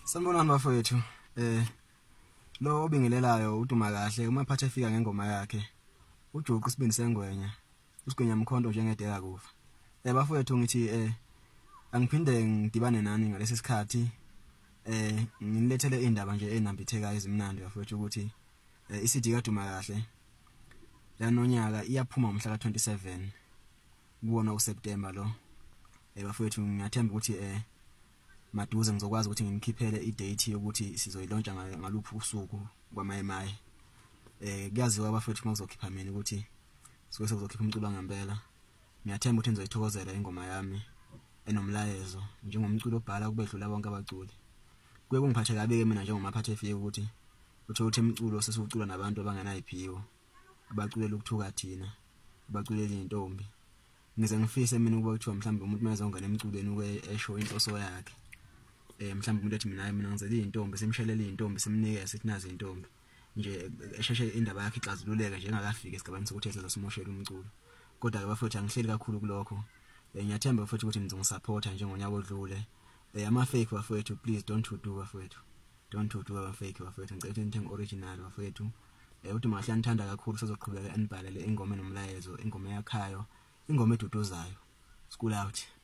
Sanibonani bafowethu. Lo obingelelayo uDuma kahle uma phathe efika ngengoma yakhe. Ujuqu isibindi sengwenya. Usigwenya mkhonto njengedeka kufa. Bafowethu ngithi angiphinde ngidibane nani ngalesi sikhathi. Nginilethele indaba nje enambithekayo ezimnandi bafowethu ukuthi iCD kaDuma kahle yanonyaka iyaphuma ngomhla ka27 kuwona uSeptember lo. Bafowethu ngiyathemba ukuthi maduze ngizokwazi ukuthi nginikhiphele idate yokuthi sizoyilontsha ngaluphi usuku kwaMayimayi. Kuyaziwa bafowethu uma kuzokhipha mina ukuthi suke sekuzokhipha umculo ngempela. Ngiyathemba ukuthi nizoyithokozela ingoma yami enomlayezo njengomculo obhala kubedlula bonke abaculi. Kuye kungiphathe kabi ke mina njengomaphathe efike ukuthi uthe ukuthi umculo sesiwucula nabantu abangenayiphiwo, abaculela ukuthuka thina, abaculela intombi. Ngize ngifise mina ukuba kuthiwa mhlawumbe umuntu mayezongena emculweni uke esho inhloso yakhe. Mhlawumbe umuntu ethi mina ngizele intombi, simshelele intombi, simnikeze sithi nazi intombi. Nje esheshe indaba yakhe ixazululeke nje engakafiki esigabeni sokuthi ezosimoshela umculo. Kodwa ke bafowethu angihleli kakhulu kulokho. Ngiyathemba futhi ukuthi nizongisupporta njengonyaka odlule. Ama fake bafowethu, please don't do bafowethu. Don't do ama fake bafowethu. Ngicela ukuthi nithenge original bafowethu. uDuma kahle anithanda kakhulu, sizoqhubeka anibhalele ingoma enomlayezo, ingoma eyakhayo, ingoma eduduzayo. School out.